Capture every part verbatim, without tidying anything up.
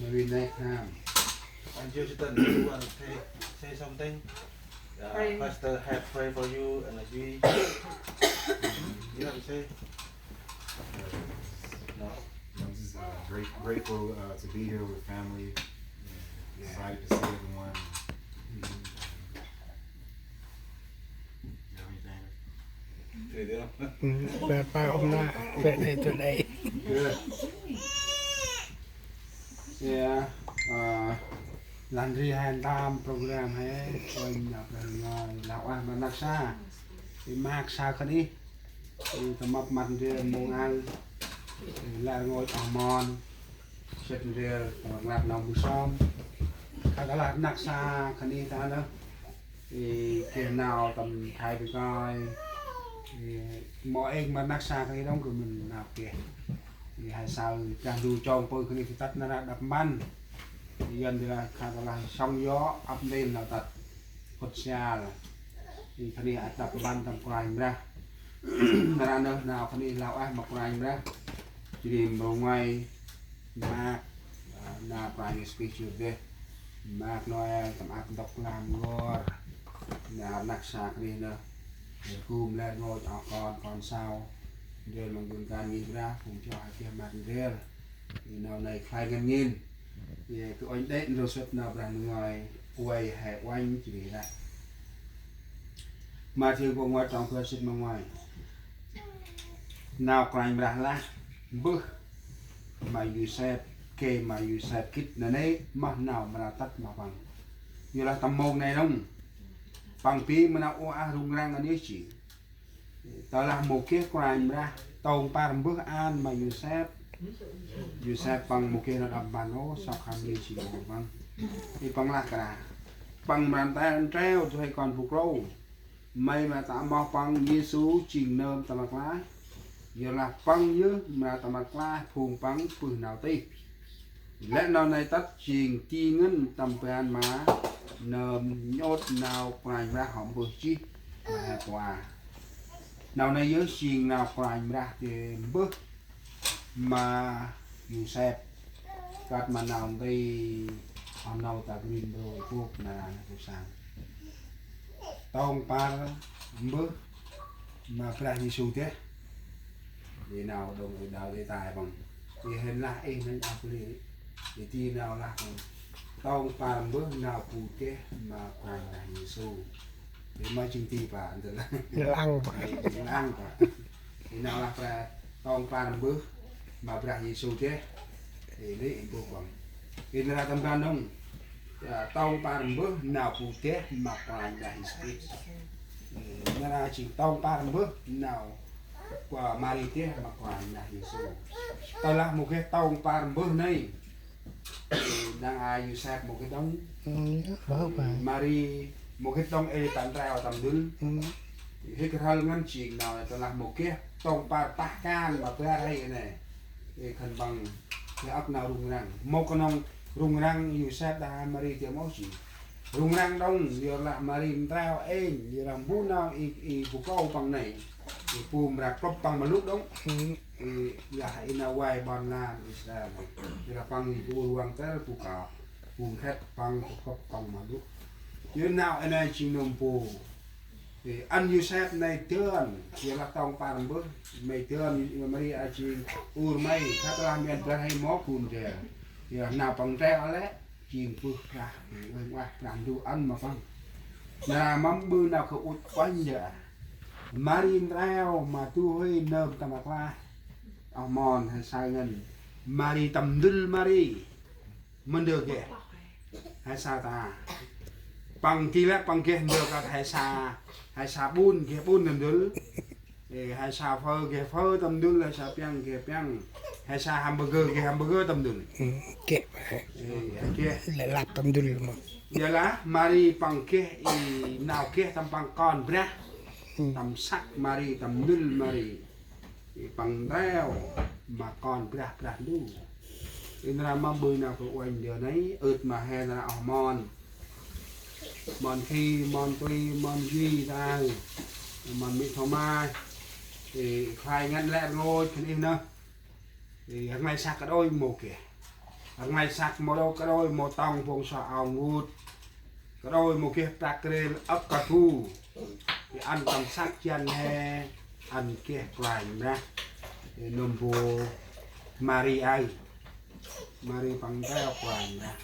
Maybe next time. And Joe Sutton, you want to say, say something? Uh, Pastor have pray for you and agree. You have to say? No? I'm just uh, great, grateful uh, to be here with family. Yeah. Excited to see everyone. You have anything? Về, về hôm nay, về đây, từ đây. Good. Yeah. Uh, lan ri hai tam program hai, koi nap lan ngai lau ah ma nak sa. Ê, mâk sa khân ih. Ê, tâm mâp măt ndrel mông ăn. Ê, lĕ rngôch oh mon. Sĭt ndrel tâm mâp nau bu sơm. Khân ta lah nak sa khân ih ta nơh. Ê, geh nau tâm Thái Bình Cai. Ê, mâu êng ma nak sa khân ih đŏng geh mân nau geh. Ê, hai saơ Brah Ndu chông pơ khân ih tât nar aơ đăp mpăn. Ê, yơn dih lah khân ta lah sŏng yŏ ăp nin nau tât. Khŭt sial. Ê, khân ih ăt đăp mpăn tâm Kôranh Brah. Nar aơ nơh nau khân ih lau ah ma Kôranh Brah. Jêh ri mrô ngoai mâk, a, nau Kôranh Yêsu Krist yơh deh. Mâk Nôel tâm ăp ntŭk lam n'gor. Nau rnăk sa Krist nơh. Gŭm lĕ rngôch oh kon, kon sau. Ndrel ma gŭm kan ngih Brah, phung chroh geh măt ndrel. Ê, nau nây khlay ngăn ngên. Ê, kơ uănh đê̆ ndrô sĭt nau Brah Ndu ngơi, uay he uănh jêh ri lah. Mathiơ nkô̆ ngoai trong kơ sĭt ma ngoai. Nau Kôranh Brah lah, mbơh ma Yôsep, gay ma Yôsep gĭt nanê̆, moh nau mra tât ma păng. Yorlah tâm mông nây đŏng. Păng bi ma nau ôp ah rŭng răng ăn yơh jêh. Tơlah mâu geh Kôranh Brah tông păr mbơh ăn ma Yôsep. Yôsep păng mâu geh nau đăp mpăn ôh, sŏk hăn Yêsu păng. Ê, păng lah kra. Păng mra ntreo, ntreo dôih kon bu klô. May mra tâm moh păng Yêsu jêng nơm tâm rklaih. Yorlah păng yơh mra tâm rklaih phung păng bơh nau tih. Lĕ nau nây tât jêng di ngăn tâm ban ma nơm nhŭp nau Kôranh Brah hŏ mbơh jêh ma he tua. Nau nây yơh jêng nau Kôranh Brah dê mbơh ma Yôsep. Kơt ma nau nti hŏ nau ta grin bro ipôk na na ipôk sang. Tông păr mbơh ma Brah Yêsu deh. Ê, nau đŏng ê đao ê tai păng. Ê, hên lah ê nănh ăp lĕ. Ê, di nau lah păng. Tông păr mbơh nau bu deh ma Kôranh Brah Yêsu. Ê, ma jêng di pa, ndơ lah. Lăng pa. Ê, lăng pa. Ê, nau lah pra tông păr mbơh ma Brah Yêsu deh. Ê, lĕ ê bu păng. Ê, nau lah tâm ban đŏng. Ê, tông păr mbơh nau bu deh ma Kôranh Brah Yêsu Krist. Ê, nau lah jêng tông păr mbơh nau Kôranh Mari deh ma Kôranh Brah Yêsu. Tơlah mâu geh tông păr mbơh nây. Ê, năng ai Yôsep mâu geh đŏng. Ê, Mari mâu geh đŏng ê tâm ntreo tâm ndŭl. Ê, hê kơt hăl ngăn jêng nau tơlah mâu geh tông păr pah kan ma bar hê nê. Ê, khân păng geh âk nau rŭng răng. Mâu knŏng rŭng răng Yôsep đah Mari dê mâu jêh. Rŭng răng đŏng, yorlah Mari ntreo êng, yorlah mbu nau i, i bu klô păng nây. I bu mra klŭp păng ma lŭ đŏng. Ê, lah i nau vay ƀon lan Israel. Yorlah păng i bu ruang têl bu kâp. Bu nkhât păng bu klŭp păng ma lŭ. Yor nau i nây jêng nơm bu. Ê, ăn Yôsep nây dơn, yorlah tông păr mbơh, may dơn, Mari a jêng ur may, khât lah mian bar hê mâu gŭ ndrel. Yorlah nau păng ntreo lĕ, jêng bơh Brah, ueh ueh Brah Ndu ăn ma păng. Nau mâm ƀư nau kơ ŭch uănh yơh. Mari ntreo ma du huê nơm tâm rklaih. Oh mon he saơ ngăn. Mari tâm ndŭl Mari. Ma ndơ geh. He saơ ta. Păng di lĕ păng geh ndơ kơt he saơ, he saơ ƀun geh ƀun tâm ndŭl. Ê, he saơ phơ geh phơ tâm ndŭl, he saơ piăng geh piăng. He saơ hamburger geh hamburger tâm ndŭl. Ê, geh. Ê, geh. Lĕ lăp tâm ndŭl ma. Yorlah Mari păng geh i nau geh tâm păng kon Brah. Tâm săk Mari, tâm ndŭl Mari. Ê, păng ntreo ma kon Brah, Brah Ndu. Ê, nau mâm ƀư nau kơ uănh ndơ nây, ơt ma he nau oh mon. Mon Khi, mon Tui, mon Duy ta. Mon Mĭ Thôma. Ê, khlay ngăn lĕ rngôch khân ih nơh. Ê, hăng lay săk kơ đôi mâu geh. Nglay săk mâu đŏng kơ đôi mâu tŏng phung so ao ngŭt. Kơ đôi mâu geh prăk rêl âk kơ gu. Ri ăn tâm săk jăn he ăn geh Kôranh Brah. Ri nơm bu Mari aơ. Mari păng teo Kôranh Brah.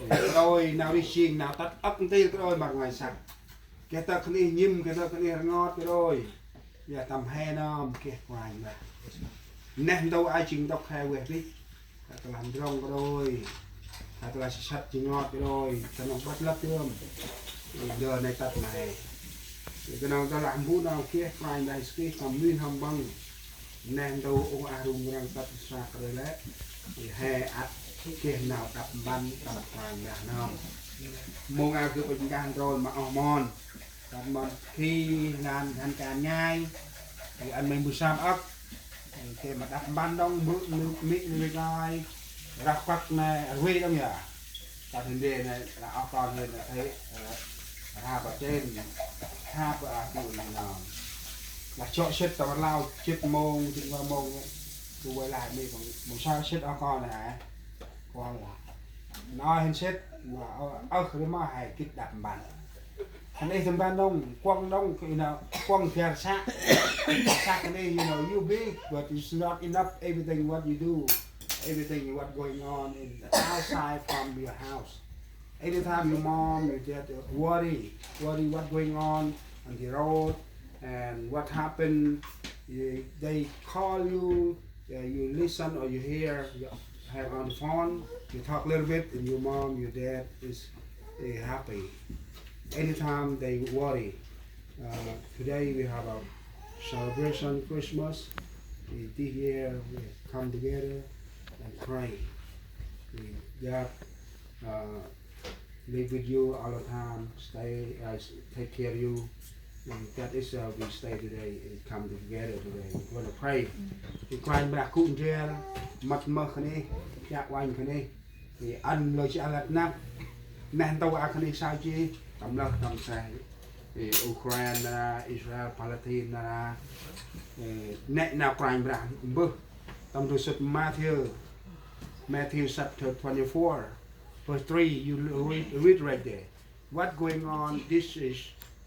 Ri kơ đôi nau rêh jêng nau tât âk ntil kơ đôi ma nglay săk. Geh tơ̆ khân ih nhĭm, geh tơ̆ khân ih rngot kơ đôi. Ri tâm he nơm geh Kôranh Brah. Neh ntu ai jêng ntŭk he ueh rêh. Kha tơlah ndrŏng kơ đôi. Kha tơlah sĭt sĭt jêng ngot kơ đôi. Kơnŏng bât lăp dơm. Ri ndơ nây tât nây. Ri kơnŏng tơlah mbu nau geh Kôranh Brah Yêsu Krist tâm nuih n'hâm Păng. Neh ntu ung ah rŭng răng tât sa kơ đôi lĕ. Ri he ăt geh nau đăp mpăn tâm Kôranh Brah nơm. Mông a gâp ŭch ndah ndrol ma oh mon. Tâm mâm khi ngăn ngăn kan ngai. Ri ăn mê mbu sam âk. Ri kê ma đăp mpăn đŏng mbơ̆ nư mĭ nư ngai. Rah păk nê rvê đŏng ya. Tât hên đê nê, lah oh kon hên nê, thê, ơ, rha pă trên, rha pă a tu nê nơm. Lah chŏ sĭt tâm rlau, jêt mông, jêt ma mông, tu vay lah mê mông, mông sa sĭt oh kon nê hê. Kuăng lah. Nau hên sĭt, ma, ơ, ơ, rê ma hê gĭt đăp mpăn. Khân ih tâm ban đŏng, kuăng đŏng, you know, kuăng biar săk. Săk khân ih, you know, you big, but it's not enough everything what you do, everything what going on in the outside from your house. Anytime your mom, your dad, uh, worry, worry what going on on the road and what happened, you, they call you, uh, you listen or you hear, you have on the phone, you talk a little bit, and your mom, your dad is, uh, happy. Anytime they worry. Uh, today we have a celebration Christmas. We, this year we come together and pray. We, God, uh, live with you all the time, stay, uh, take care of you. And that is, uh, we stay today and come together today. We wanna pray. Ri Kôranh Brah gŭ ndrel, mât mơh khân ih, chiă uănh khân ih. Ri ăn lơi chiă lăp năp. Neh ntu a khân ih saơ jêh, tâm lơh tâm seh. Ri Ukraine nar aơ, Israel, Palestine nar aơ. Ri nĕ nau Kôranh Brah mbơh. Tâm du sŭt Matthew, Matthew chapter twenty-four, verse three, you read, read right there. What going on? This is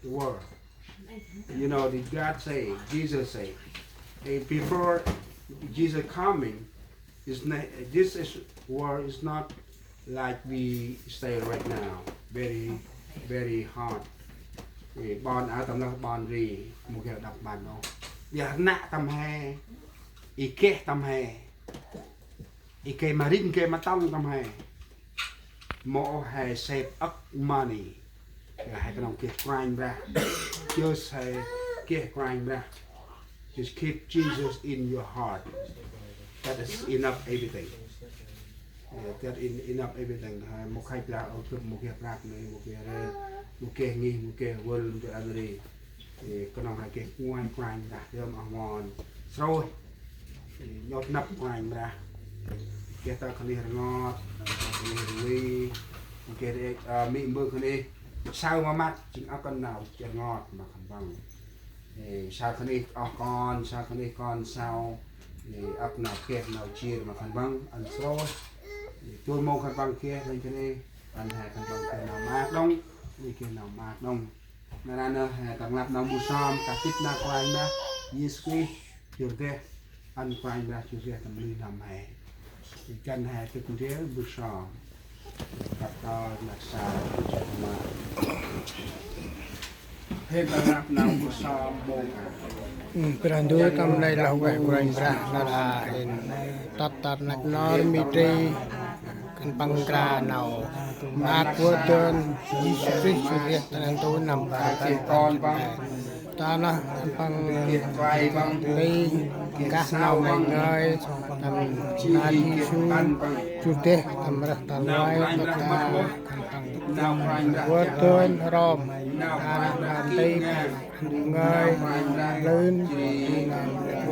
the world. You know, the God say, Jesus say, eh, before Jesus coming, is not, this is world is not like we stay right now. Very, very hard. Eh, ƀon a tâm lơh ƀon ri, mâu geh đăp mpăn ôh. Ƀiă năk tâm he, i geh tâm he. I geh ma rĭm geh ma tŏng tâm he. Mâu ôh he save âk money. Ri he knŏng geh Kôranh Brah. Just he geh Kôranh Brah. Just keep Jesus in your heart. That is enough everything. Yeah, that in, enough everything. He mâu khay Brah ôh, gâp mâu geh prăk nê, mâu geh rêl, mâu geh ngih, mâu geh vâl, mâu geh ăn ri. Ê, knŏng he geh nguai Kôranh Brah dơm oh mon. Srôih. Ê, nhŏt năp Kôranh Brah. Geh tơ khân ih rngot, geh tơ khân ih rvê, geh, ơ, mê̆ mbơ̆ khân ih. Saơ ma măt, jêng âk kăn nau, jêh rngot ma khân păng. Ê, saơ khân ih oh kon, saơ khân ih kon sau. Ê, âk nau geh nau jêr ma khân păng, ăn srôih. Ê, dôl mông khân păng geh, lĕ khân ih, ăn he khân păng geh nau maak đŏng, ê, geh nau maak đŏng. Nar aơ nơh he tâm lăp nau mbu sơm, kah gĭt nau Kôranh Brah Yêsu Krist jŭr deh, ăn Kôranh Brah jŭr deh tâm nuih n'hâm he. Ê, găn he tŭk ndrel mbu sơm. Kăp tơ năk sa, jŭr ma. He tâm lăp nau mbu sơm mông a. Ư, Brah Ndu tâm nây lah ueh Kôranh Brah nar aơ hên tât tar năk nor mi tri. Khân păng nkra nau maak vơ̆ dơn Yêsu Krist jŭr deh ta neh ntu năm bar rbăn păn jât pe. Ta nơh khân păng nti nkah nau meng ngơi tâm Brah Yêsu jŭr deh tâm rơh ta nguai ta ta khân păng vơ̆ dơn rom. Ta nơh nti păng ngơi lưn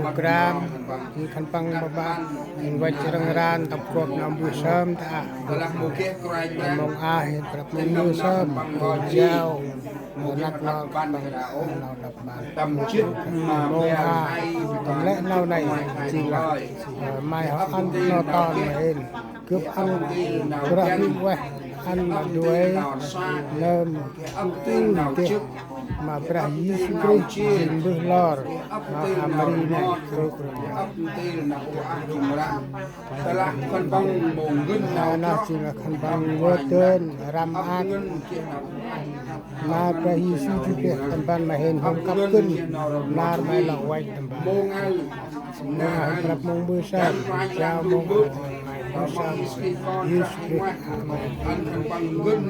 program, i khân păng ba ba, in văch răng ran, tâm krôp nau mbu sơm ta. Mông a, in prăp mông mbu sơm, mông jao, mông lăp nau khân păng, nau đăp mpăn. Mông a, tâm lĕ nau nây, jêng lah, ơ, may hŏ ăn nau ton ma hên. Gâp ăn Brah Huêng Ueh ăn ma du huê nơm ư deh ma Brah Yêsu Krist jêng mbơh lor ma Mari nây. Gâp rŏng nây jêng khân păng ngơi dơn răm maak ma Brah Yêsu Krist, khân păng ma hên hôm kăp kŭn nar ma lŏ văch tâm ban. Nau hên prăp mông mbơh sơm, jao mông mbơh sơm Yêsu Krist. Amen.